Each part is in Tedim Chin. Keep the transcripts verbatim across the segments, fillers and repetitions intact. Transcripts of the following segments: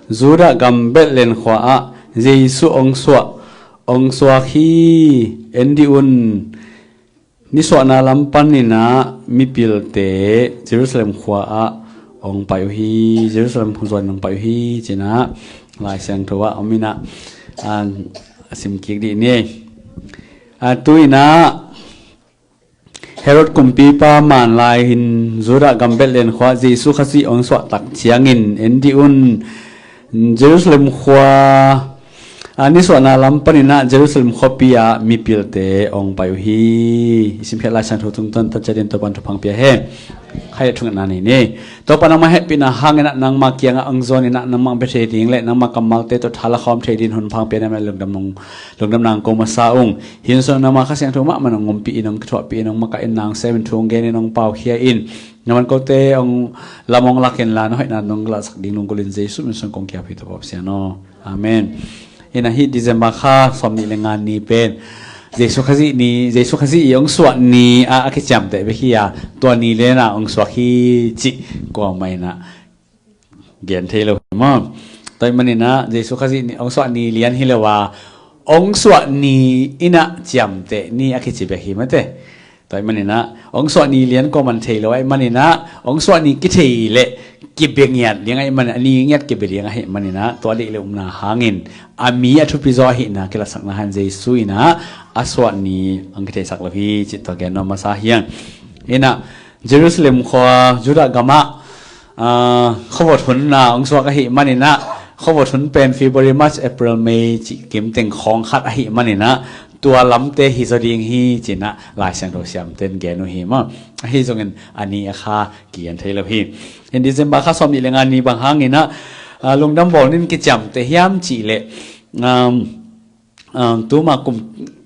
Judah gam Bethlehem khua ah Jesu ong suah, ong suak hi, en dih un. Nisuahna lam paninah mipilte Jerusalem khua ah ong pai uh hi, Jerusalem khua zuan ong pai uh hi, cinah Lai Siangtho ah om inah, a, a sim kik dih ni. A, tu inah Herod kumpipa man lai hin Judah gam Bethlehem khua Jesu Khazih ong suah tak ciangin en dih un. Jerusalem khua, a, nisuahna lam paninah Jerusalem khuapi ah mipilte ong pai uh hi. I simkhiat Lai Siangtho tungtawn tatciatin Topan thupha pia hen. Khai le thungetna nei ni. Topa nangmah hehpihna hanginah nangmah kiangah ong zuaninah nangmah bia thei ding le nangmah kammalte tawh thala khawm thei ding hun pha pia nangmah lungdam nong, lungdam nang ko masa ung. Hin sung nangmah Kha Siangtho mahmah nong umpih in, nong kithuahpih in, nong makaih in, nang sem in, thu ong gen in, nong paukhia in, nangmah kote ong lam ong lak in la, na hoihna nong lahsak ding lunggulh in Jesu min sung kong kiap hi, Topa Pasian aw. Amen. Inah hih December kha sawm nih le nga ni pen Jesu Khazih ni, Jesu Khazih i ong suah ni a, a kiciamteh bek hi a, tua ni le na ong suak hi cih kuamah inah gen thei lo hi maw? Tua ahih maninah Jesu Khazih ni, ong suah ni lian hi lo a, ong suah ni inah ciamteh ni a kici bek hi mate. Tua ahih maninah ong suah ni lian kuaman thei lo ahih maninah ong suah ni kithei le kibia ngiat liang ahih maninah, a ni ngiat kibia liang ahih maninah tua deih le upna hangin a mi a thupi zaw ahihna kilatsakna hang Jesu inah a suah ni ong kitheisak lo hi cih tua gen nuam masa hi hang. Inah Jerusalem khua Judah gamah, aa, khuavawt hunna ong suak ahih maninah, khuavawt hun pen February, March, April, May cih kim teng khawng khat ahih maninah tua lamte hi zaw ding hi cinah Lai Siangtho siamten gen uh hi maw? Ahi zongin a ni a kha kigen thei lo hi. Hin December kha sawm nih le nga ni bang hanginah, aa, lungdam bawl nin kiciamteh hiam cih leh, um, um, tuma kum,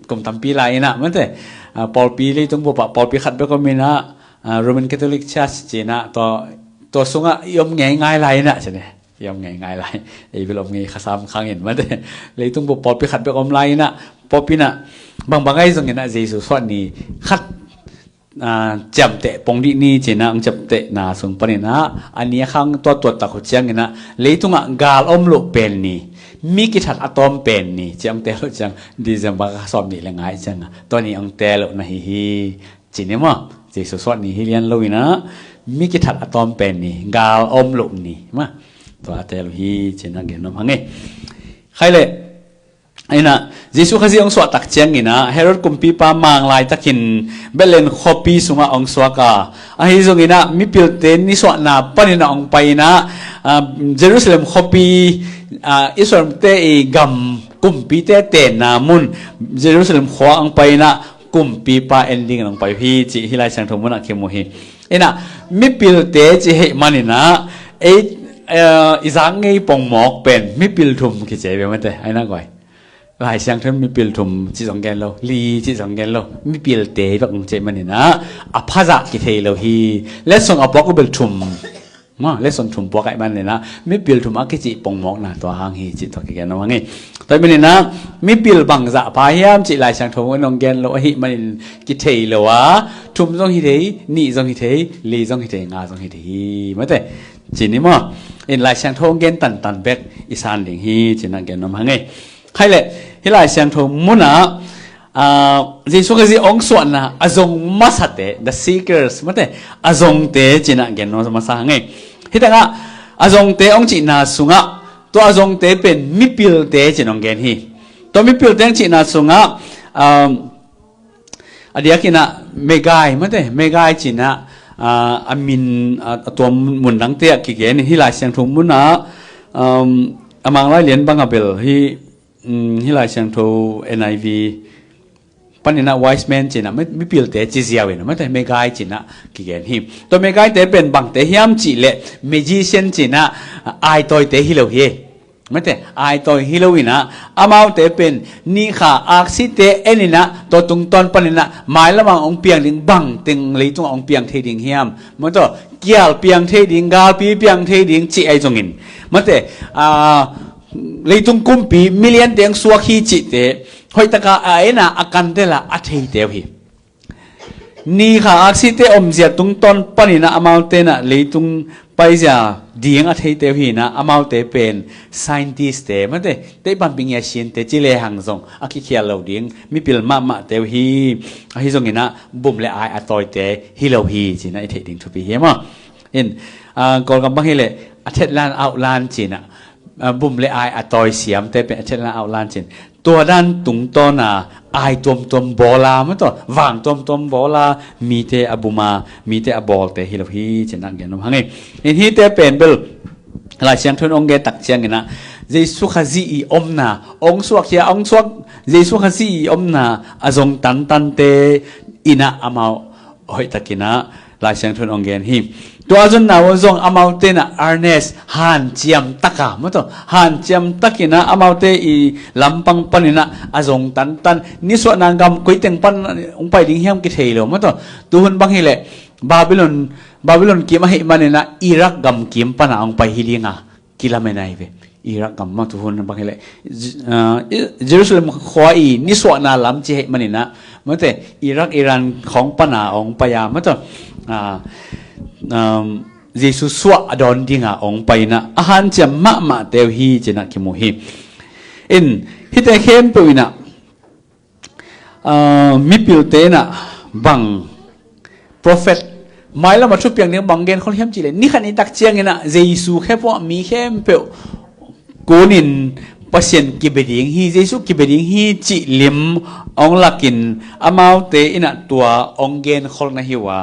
kum tampi lai inah mate, aa, pawlpi leitung bup ah pawlpi khat bek om inah, aa, Roman Catholic Church cinah tua, tua sungah i om ngeingai lai inah cine. I om ngeingai lai. Ei bel om ngei kha sam khang in mate. Leitung bup pawlpi khat bek om lai inah pawlpi inah bangbang ahi zonginah Jesu suah ni khat, aa, ciamteh pong dih ni cinah ong ciamtehna sung paninah a ni a khang tua tuat tak uh cianginah leitungah gal om loh pen ni, mi kithat a tawm pen ni ci ong teel uh ciang December kha sawm nih le nga ciangah tua ni ong teel uh na hi hi. Ci ni maw? Jesu suah ni hi lian lo inah mi kithat a tawm pen ni, gal om loh ni maw? Tua a teel uh hi cinah gen nuam hang e. Khai le inah Jesu Khazih ong suah tak cianginah Herod kumpipa mang laitakin Bethlehem khuapi sungah ong suak a, ahi zonginah mipilte nisuahna paninah ong pai inah, aa, Jerusalem khuapi, aa, Israelte i gam kumpite tenna mun Jerusalem khua ong pai inah kumpipa en dingin ong pai uh hi cih hih Lai Siangtho munah kimu hi. Inah mipilte cih ahih maninah ei, aa, i zak ngei pongmawk pen mipil thum kici ve mate. Ai na guai. Lai Siangtho in mipil thum cih zong gen lo, li cih zong gen lo, mipilte bek ong ci ahih maninah a phazah kithei lo hi. Lesson a puak uh bel thum. Maw, lesson thum puak ahih maninah mipil thum a kicih pongmawkna tua hang hi cih tua kigen lo hang hi. Tua ahih maninah mipil bangzah pha hiam cih Lai Siangtho in ong gen lo ahih manin kithei lo a, thum zong hi thei, nih zong hi thei, li zong hi thei, nga zong hi thei hi mate. Ci ni maw? In Lai Siangtho ong gen tantan bek i san ding hi cinah gen nuam hang hi. Khai le hih Lai Siangtho munah, aa, Jesu Khazih ong suahna a zong masate, the seekers mate, a zongte cinah gen nuam masa hang e. Hih tengah a zongte ong cihna sungah tua a zongte pen mipilte cinah ong gen hi. Tua mipilte ong cihna sungah, um, a diakinah Magi mate, Magi cinah, aa, a min, aa, a tua mun dangte ah kigen hi. Lai Siangtho munah, um, a mang lai lian bangah bel hi, um, hih Lai Siangtho N I V paninah wise men cinah mi, mipilte ci ziau in mate, Magi cinah kigen hi. Tua Magite pen bangte hiam cih leh magician cinah, aa, aitawite hi lo hi. Mate, aitawi hi lo inah amaute pen ni kha aksite en inah tua tungtawn paninah mailamah ong piang ding, bangteng leitungah ong piang thei ding hiam? Mate, kial piang thei ding, galpi piang thei ding cih ahi zongin mate, aa, leitung kumpi miliante ong suak hi cihte hoihtaka a en a, a kan tel a, a theite uh hi. Ni kha aksite omzia tungtawn paninah amaute inah leitung paizia ding a theite uh hi inah, amaute pen scientist te, mate, tei panpih ngiat sinte ci lehang zong a kikhial lo ding mipil mahmahte uh hi. Ahi zong inah bum le ai a tawite hi lo hi ci inah i theih ding thupi hi maw. In, ah, Kawlgam bang hileh a thet lan auk lan ci inah, ah, bum le ai a tawi siamte pen a thet lan auk lan ci in, tua dan tungtawna ai tuamtuam bawla, mataw, vang tuamtuam bawla, mite a buma, mite a bawlte hi lo hi ci inah gen nuam hang ei. In hihte pen bel Lai Siangtho in hong gen tak ciang inah Jesu Khazih i omna hong suak hi a, hong suak, Jesu Khazih i omna a zong tantante inah amau hoihtak inah Lai Siangtho in hong gen hi. Tua a zonna uh zong amaute inah earnest, hanciam taka, mataw, hanciam tak inah amaute i lampang pan inah a zong tantan, nisuahna gam koi teng pan hong pai ding hiam kithei lo, mataw. Tuhun bang hileh Babylon, Babylon kim ahih man inah Iraq gam kim pana hong pai hi ding a kilamen ahi ve. Iraq gam mah tuhun bang hileh, J-, ah, I-, Jerusalem khua i nisuahna lam ci ahih man inah, mate, Iraq, Iran khawng pana hong pai a, mataw, ah, um, Jesu suah a dawn ding a hong pai inah a hanciam mahmahte uh hi ci inah kimu hi. In, hihte khempeuh inah, ah, mipilte inah bang prophet, mailam a thupiang ding bang genkhol hiam cihleh, ni khat ni tak ciang inah Jesu khepuah mi khempeuh kunin Pasian kibia ding hi, Jesu kibia ding hi cih lim hong lakin, amaute inah tua hong genkholna hi uh a,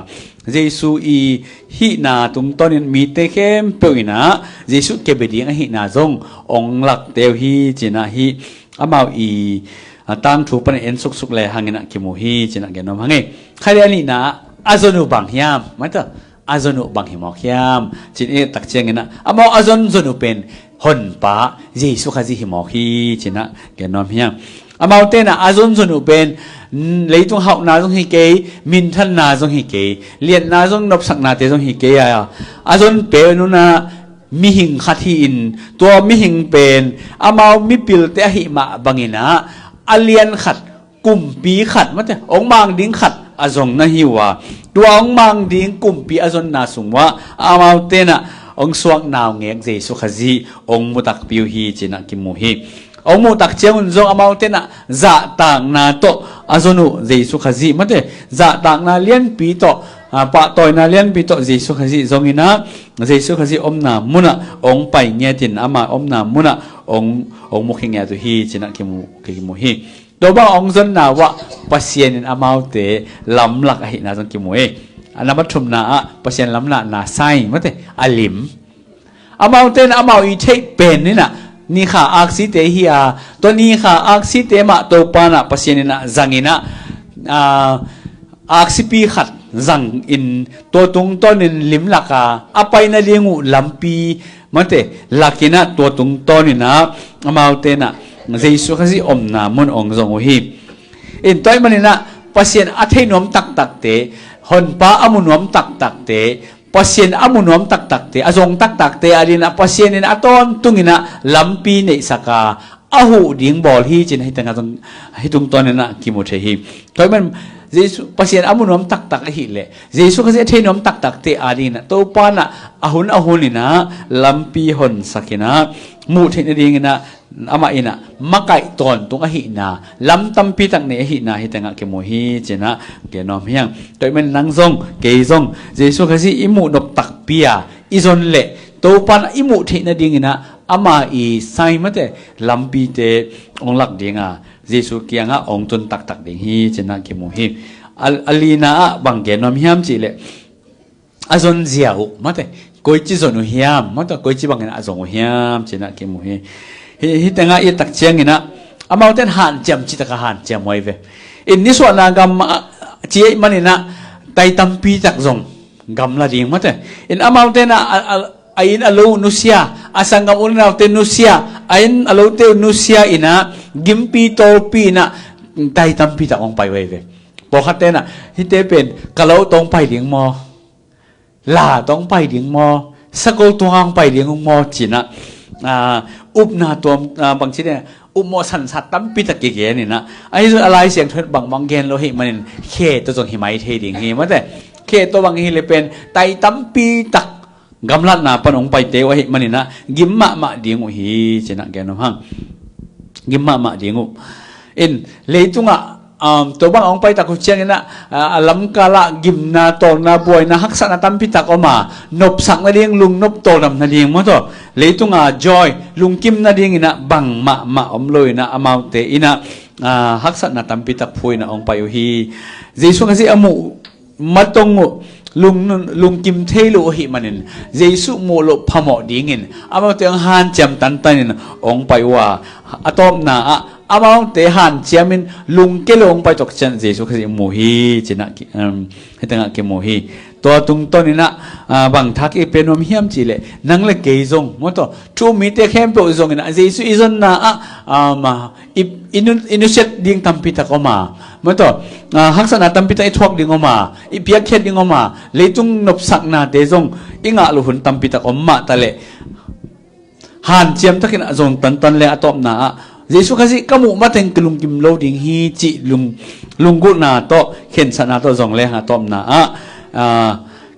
Jesu i hihna tungtawnin mite khempeuh inah Jesu kibia ding ahihna zong hong lakte uh hi ci inah hi. Amau i, a, tangthu panin en suksuk lehang inah kimu hi ci inah gen nuam hang ei. Khai le a nihna, a zon uh bang hiam, mataw, a zon uh bang hi mawk hiam ci in i et tak ciang inah amau a zonzon uh pen Honpa Jesu Khazih hi mawk hi ci inah gen nuam hi hang. Amaute inah a zonzon uh pen, mm, leitung hauhna zong hi kei, minthanna zong hi kei, liatna zong, nopsaknate zong hi kei a, a zon pen uh inah mihing khat hi-in, tua mihing pen amau mipilte ahih mah bang inah a lian khat, kumpi khat, mate, hong mang ding khat a zonna hi uh a, tua hong mang ding kumpi a zonna sung uah amaute inah hong suak naungek Jesu Khazih hong mu takpi uh hi ci inah kimu hi. Hong muh tak ciangun zong amaute inah zahtakna tawh a zon uh Jesu Khazih, mate, zahtakna lianpi tawh, a, pahtawina lianpi tawh Jesu Khazih zong inah, Jesu Khazih omna munah hong pai ngetin ama omna munah hong, hong mukhia nget uh hi ci inah kimu, kimu hi. Tua bang hong zonna uah Pasian in amaute lamlak ahihna zong kimu hi. A na pathumna ah Pasian lamlahna sign, mate, a lim. Amaute inah amau i theih pen inah nikha aksite hi a, tua nikha aksite mah Topa inah Pasian inah zang inah, a, aksipi khat zang in tua tungtawnin limlak a, a pai nading uh lampi, mate, lak inah tua tungtawn inah amaute inah Jesu Khazih omna mun hong zong uh hi. In tua ahih man inah Pasian a thei nuam taktakte, Honpa a mu nuam taktakte, Pasian a mu nuam taktakte, a zong taktakte ading inah Pasian in a tawntung inah lampi neihsak a, a huh ding bawl hi ci inah hih tengah zong, hih tungtawn inah kimu thei hi. Tua ahih man Jesu, Pasian a mu nuam taktak ahih leh, Jesu Khazih a thei nuam taktakte ading inah Topa inah a hun a hun inah lampi honsak inah muh theih nading inah amah inah makaih tawntung ahihna, lam tampi tak nei ahihna hih tengah kimu hi ci inah gen nuam hi hang. Tua ahih man nang zong, kei zong, Jesu Khazih i muh nop takpi a i zon leh Topa inah i muh theih nading inah ama i sign, mate, lampite hong lak ding a, Jesu kiangah hong tun taktak ding hi ci inah kimu hi. A, a lina ah bang gen nuam hiam cihleh, a zonzia uh, mate, koici zon uh hiam, mate, koici bang inah a zong uh hiam ci inah kimu hi. Hih, hih tengah i et tak ciang inah amaute in hanciam cih tak a hanciam uh ahi ve. In nisuahna gam, a, ci ahih man inah tai tampi tak zong gamla ding, mate. In amaute inah a, a, a inn a lo uh nusia, a sanggam u le naute nusia, a inn a lote uh nusia inah gimpi tawlpi inah tai tampi tak hong pai uh ahi ve. Pawlkhatte inah, hihte pen ka lo tawh hong pai ding maw, la tawh hong pai ding maw, sakol tungah hong pai ding uh maw ci inah, a, upna tuam, a, bangci ding, upmawh sansat tampi tak kigen inah, ahi zong a Lai Siangtho in bangbang gen lo ahih manin khe tawh zong hi mai thei ding hi, mate. Khe tawh bang hileh pen tai tampi tak gamlatna pan hong paite uh ahih manin ah gim mahmah ding uh hi, ci-in ah gen nuam hang. Gim mahmah ding uh. In, leitungah, um, tua bang hong pai tak uh ciangin ah, ah, a lamkal ah gimna, tawlna, buaina, haksatna tampi tak om a, nopsak nading, lungnop tawldam nading maw tawh, leitung a joy, lungkim nadingin ah bang mahmah om lo in ah, amaute in ah, ah, haksatna tampi tak phu in ah hong pai uh hi. Jesu Khazih a muh matong uh, lung, lungkim thei lo ahih manin, Jesu muh loh phamawh dingin amaute hong hanciam tantanin hong pai uh a, a tawpna ah amaute hanciamin lungke lo hong pai tak ciang Jesu Khazih mu hi, ci-in ah ki, um, hih tengah kimu hi. Tua tungtawnin ah, ah, bang thak i pia nuam hiam cih leh, nang le kei zong maw tawh, thu-um mite khempeuh zongin ah Jesu i zonna ah, um, ah, i, i nu, i nusiat ding tampi tak om a, maw tawh, ah, haksatna tampi tak i thuak ding om a, i piakkhiat ding om a, leitung nopsaknate zong i ngah loh hun tampi tak om mah ta leh, hanciam takin a zong tantan le a tawpna ah, Jesu Khazih ka muh mateng kilungkim lo ding hi cih lung, lunggulhna tawh, khensatna tawh zong le a tawpna ah, ah,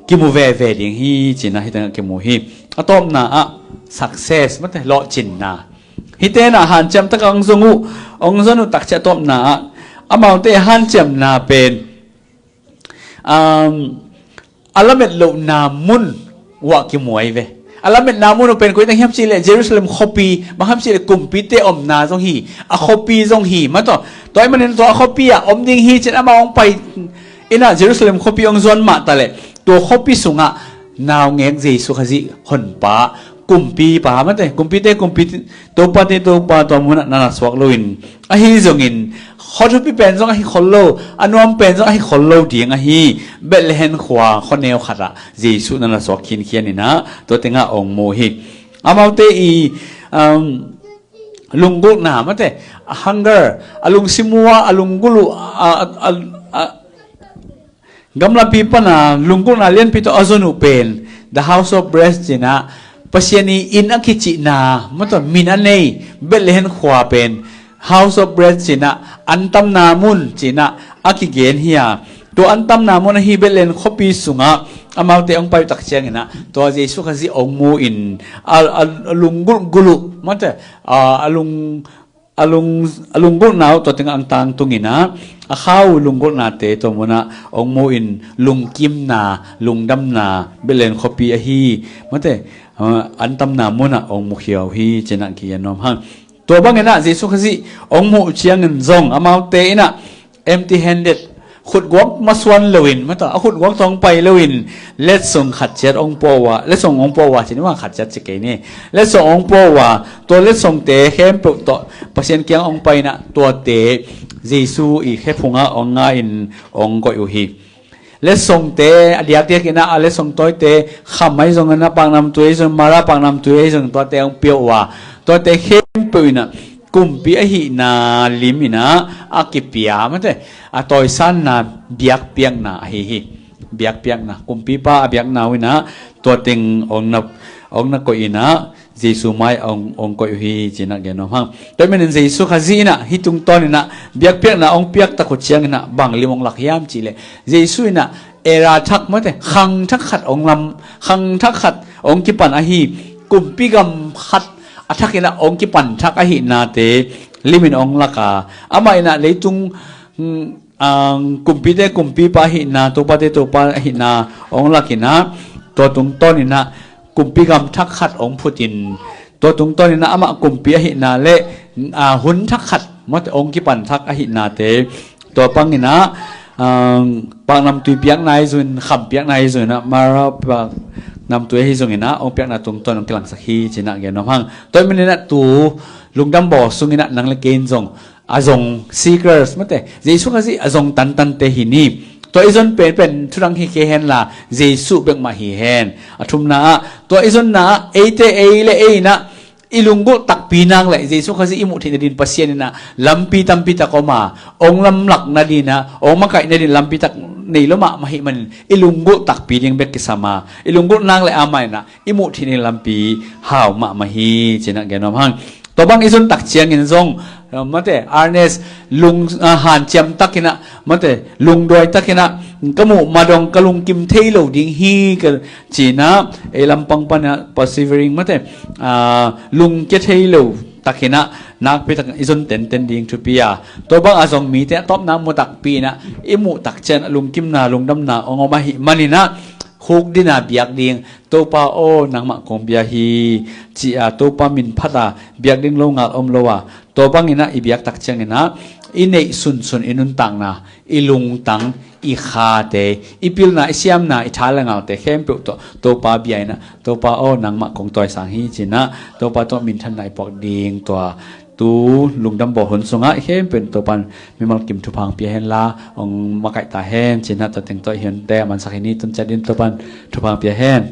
kimu veve ding hi, ci-in ah hih tengah kimu hi. A tawpna ah success, maw tawh, lawhcinna. Hihte in ah hanciam takin hong zon uh, hong zon uh tak ciang a tawpna ah, amaute hanciamna pen, um, a lamet lohna mun uah kimu ahi ve. A lametna mun uh pen koi teng hiam cih leh Jerusalem khuapi, bang hiam cih leh kumpite omna zong hi, a khuapi zong hi, maw tawh. Tua ahih manin tua a khuapi ah om ding hi ci-in amau hong pai in ah Jerusalem khuapi hong zuan mah ta leh, tua khuapi sungah naungek Jesu Khazih Honpa, Kumpipa, maw tawh, kumpite Kumpi, Topate Topa tua munah na na suak loin, ahi zongin, khua thupi pen zong ahi khol lo, a nuam pen zong ahi khol lo ding ahi, Bethlehem khua khuaneu khatah Jesu na na suak khinkhian in ah, tua tengah hong mu hi. Amaute i, um, lunggulhna, maw tawh, a hunger, a lungsim uh a, a lunggulh uh a, a, a, a, gamlapi pana lunggulhna lianpi tawh a zon uh pen, The House of Bread ci-in ah, Pasian i inn a kicihna, maw tawh, min a nei, Bethlehem khua pen, House of Bread ci-in ah, antamna mun ci-in ah a kigen hi a, tua antamna mun ahi Bethlehem khuapi sungah amaute hong pai uh tak ciangin ah, tua Jesu Khazih hong mu in, a, a, a lunggulh gulh uh, maw tawh, a, a lung, a lung, a lunggulhna uh tua tengah hong tangtung in ah, a khau lunggulhnate tua munah hong mu in, lungkimna, lungdamna Bethlehem khuapi ahi, maw tawh, ah, antamna munah hong mukhia uh hi, ci-in ah kigen nuam hang. Tua bangin ah Jesu Khazih hong muh ciangin zong amaute in ah empty handed, khutguak masuan loin, maw tawh, a khutguak tawh hong pai loin, letsong khat ciat hong pua uh a, letsong hong pua uh a, ci-in, khat ciat ci kei ni. Letsong hong pua uh a, tua letsongte khempeuh tawh Pasian kiang hong pai in ah, tuate Jesu i khephungah hong nga in hong koih uh hi. Letsongte a diakdiak in ah, a letsong tawite, kham ahi zongin ah, paknamtui ahi zongin, mara paknamtui ahi zongin, tuate hong pia uh a, tuate khempeuh in ah kumpi ahihna lim in ah a kipia, maw tawh, a tawisanna biakpiakna ahi hi. Biakpiakna, kumpipa a biakna uh in ah, tua teng hong na, hong na koih in ah, Jesu mai hong, hong koih uh hi, ci-in ah gen nuam hang. Tua ahih manin Jesu Khazih in ah hih tungtawn in ah biakpiakna hong piak tak uh ciangin ah bang lim hong lak hiam cih leh, Jesu in ah era thak, maw tawh, khang thak khat hong lam, khang thak khat hong kipan ahi, kumpi gam khat a thak in ah hong kipan thak ahihnate lim in hong lak a, amah in ah leitung, mm, ah, kumpite Kumpipa ahihna, Topate Topa ahihna hong lak in ah, tua tungtawn in ah kumpi gam thak khat hong phut in, tua tungtawn in ah amah kumpi ahihna le, ah, hun thak khat, maw tawh, hong kipan thak ahihnate, tua bang in ah, ah, paknamtui piakna ahi zongin, kham piakna ahi zongin ah, mara paknamtui ahi zongin ah hong piakna tungtawn hong kilangsak hi, ci-in ah gen nuam hang. Tua ahih manin ah tu lungdam bawl sungin ah nang le kei in zong a zong seekers, maw tawh, Jesu Khazih a zong tantante hi ni. Tua i zon penpen thu dang hi kei hen la, Jesu bek mah hi hen. A thumna ah, tua i zonna ah eite ei le ei in ah i lunggulh takpi nak leh Jesu Khazih i muh theih nading Pasian in ah lampi tampi tak om a, hong lamlak nading ah, hong makaih nading lampi tak nei lo mahmah ahih manin i lunggulh takpi ding bek kisam a, i lunggulh nak leh amah in ah i muh theih nading lampi hau mahmah hi, ci-in ah gen nuam hang. Tua bang i zon tak ciangin zong, uh, mate, Ernest lung, uh, hanciam takinah, mate, lungduai takinah, ka muh madong ka lungkim thei lo ding hi ka cinah, ei lampang panah persevering, mate, uh, lungkia thei lo takinah, nakpi tak i zon tenten ding thupi a. Tua bang a zong mite a tawpna mu takpi inah, i muh tak ciang lungkimna, lungdamna ong om ahih maninah, khuk dina biak ding, Topa aw, nangmah kong bia hi, ci-a Topa min phata biak ding lo ngal om lo a, tua banginah i biak tak cianginah i neih sunsun i nuntakna, i lungtang, i khate, i pilna, i siamna, i tha le ngalte khempeuh tawh Topa bia inah, Topa aw, nangmah kong tawisang hi cinah Topa tawh minthanna i puak ding tua tu lungdam bawl hun sungah i khempeuh in Topan mimal kim thupha ong pia henla, ong makaih ta hen cinah tua teng tawh i hunte a mansak hi ni. Tun ciat in Topan thupha ong pia hen.